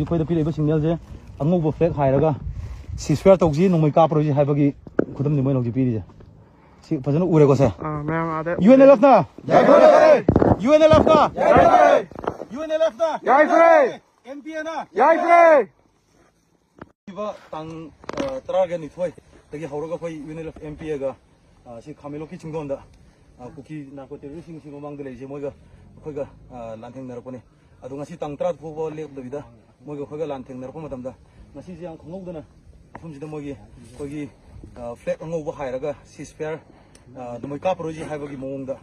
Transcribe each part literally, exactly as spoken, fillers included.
ꯑꯩꯈꯣꯏꯗ ꯄꯤꯔꯛꯏꯕ signalꯁꯦ ꯑꯉꯧꯕ flag ꯍꯥꯏꯔꯒ ceasefire ꯇꯧꯁꯤ, ꯅꯣꯡꯃꯩ ꯀꯥꯞꯄꯔꯣꯏꯁꯤ ꯍꯥꯏꯕꯒꯤ ꯈꯨꯗꯝꯅꯤ ꯃꯣꯏꯅ ꯍꯧꯖꯤꯛ ꯄꯤꯔꯤꯁꯦ꯫ ꯁꯤ ꯐꯖꯅ ꯎꯔꯦꯀꯣ ꯁꯦ? ꯑꯥ, ꯃꯌꯥꯝ ꯑꯥꯗ ꯌꯨ ꯑꯦꯟ ꯑꯦꯜ ꯑꯦꯐꯅ ꯌꯥꯏꯐꯔꯦ! ꯌꯨ ꯑꯦꯟ ꯑꯦꯜ ꯑꯦꯐꯅ ꯌꯥꯏꯐꯔꯦ! ꯌꯨ ꯑꯦꯟ ꯑꯦꯜ ꯑꯦꯐꯅ ꯌꯥꯏꯐꯔꯦ! ꯑꯦꯟ ꯄꯤ ꯑꯦꯅ ꯌꯥꯏꯐꯔꯦ! ꯄꯤꯕ ꯇꯥꯡ, ꯑ, ꯇꯔꯥꯒ ꯅꯤꯊꯣꯏꯗꯒꯤ ꯍꯧꯔꯒ ꯑꯩꯈꯣꯏ U N L F M P ꯑꯦꯒ, ꯑ, ꯁꯤ ꯈꯥꯃꯦꯟꯂꯣꯛꯀꯤ ꯆꯤꯡꯗꯣꯟꯗ, ꯑ, ꯀꯨꯀꯤ ꯅꯥꯔꯀꯣ ꯇꯦꯔꯣꯔꯤꯁꯁꯤꯡꯁꯤ ꯃꯃꯥꯡꯗ ꯂꯩꯔꯤꯁꯦ ꯃꯣꯏꯒ ꯑꯩꯈꯣꯏꯒ, ꯑ, ꯂꯥꯟꯊꯦꯡꯅꯔꯛꯄꯅꯤ꯫ ꯑꯗꯣ ꯉꯁꯤ ꯇꯥꯡ ꯇꯔꯥ ꯐꯥꯎꯕ ꯂꯦꯞꯇꯕꯤꯗ ꯃꯣꯏꯒ ꯑꯩꯈꯣꯏꯒ ꯂꯥꯟ ꯊꯦꯡꯅꯔꯛꯄ ꯃꯇꯝꯗ ꯉꯁꯤꯁꯦ ꯌꯥꯝ ꯈꯪꯍꯧꯗꯅ ꯃꯐꯝꯁꯤꯗ ꯃꯣꯏꯒꯤ ꯑꯩꯈꯣꯏꯒꯤ, ꯑ, flag ꯑꯉꯧꯕ ꯍꯥꯏꯔꯒ ceasefire, ꯑ, ꯅꯣꯡꯃꯩ ꯀꯥꯞꯄꯔꯣꯏꯁꯤ ꯍꯥꯏꯕꯒꯤ ꯃꯑꯣꯡꯗ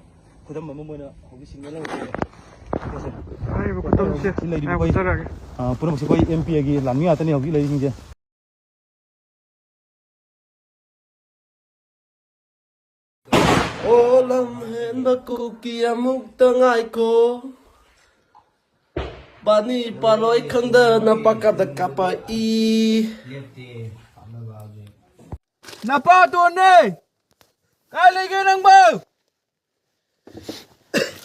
ꯈꯨꯗꯝ ꯑꯃ ꯃꯣꯏꯅ ꯍꯧꯖꯤꯛ signal ꯑꯃ ꯄꯤꯔꯦ꯫ ꯍꯥꯏꯔꯤꯕ ꯈꯨꯗꯝꯁꯦ ꯁꯤ ꯂꯩꯔꯤꯕ ꯃꯌꯥꯝ ꯑꯩꯈꯣꯏ, ꯎꯠꯆꯔꯛꯑꯒꯦ꯫ ꯑ, ꯄꯨꯝꯅꯃꯛꯁꯦ ꯑꯩꯈꯣꯏ ꯑꯦꯝ ꯄꯤ ꯑꯦꯒꯤ ꯂꯥꯟꯃꯤ ꯉꯥꯛꯇꯅꯤ ꯍꯧꯖꯤꯛ ꯂꯩꯔꯤꯁꯤꯡꯁꯦ꯫ ꯑꯣ ꯂꯝ ꯍꯦꯟꯕ ꯀꯨꯀꯤ ꯑꯃꯨꯛꯇ ꯉꯥꯏꯈꯣ, ꯕꯥꯅꯤ ꯄꯥꯂꯣꯏ ꯈꯪꯗꯅ ꯄꯥꯀꯥꯞꯇ ꯀꯥꯞꯄꯛꯏ꯫ ꯅꯄꯥꯗꯣꯅꯦ! ꯀꯥꯏ ꯂꯩꯒꯦ ꯅꯪꯕꯣ?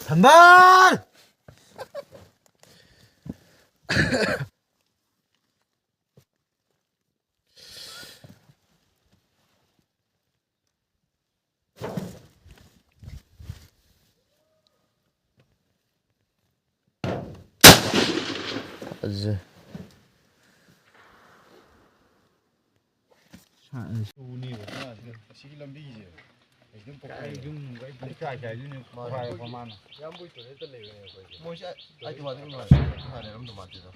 ꯊꯝꯕꯥꯜ! ꯐꯖꯩ꯫ ꯁꯥ-, ꯇꯨꯅꯦꯕ ꯃꯥꯁꯦ, ꯑꯁꯤꯒꯤ ꯂꯝꯕꯤꯁꯦ꯫ ꯑꯩ ꯑꯗꯨꯝ ꯄꯣꯛꯄꯅꯦꯕ꯫ ꯀꯥꯏ ꯌꯨꯝ ꯀꯥꯏ ꯀꯥꯏ ꯀꯥꯏꯗꯣꯏꯅꯣ? ꯃꯥꯅꯦ꯫ ꯃꯥꯅ꯫ ꯏꯌꯥꯝꯕꯒꯤ ꯇꯣꯏꯂꯦꯠꯇ ꯂꯩꯕꯅꯦ ꯑꯩꯈꯣꯏꯁꯦ꯫ ꯃꯣꯏꯁꯦ ꯑꯩ ꯗꯨꯀꯥꯟꯗ ꯏꯃꯥꯟꯅꯕ ꯏꯃꯥꯟꯅꯕ ꯑꯃ ꯗꯨꯀꯥꯟ ꯇꯧꯏꯗꯣ꯫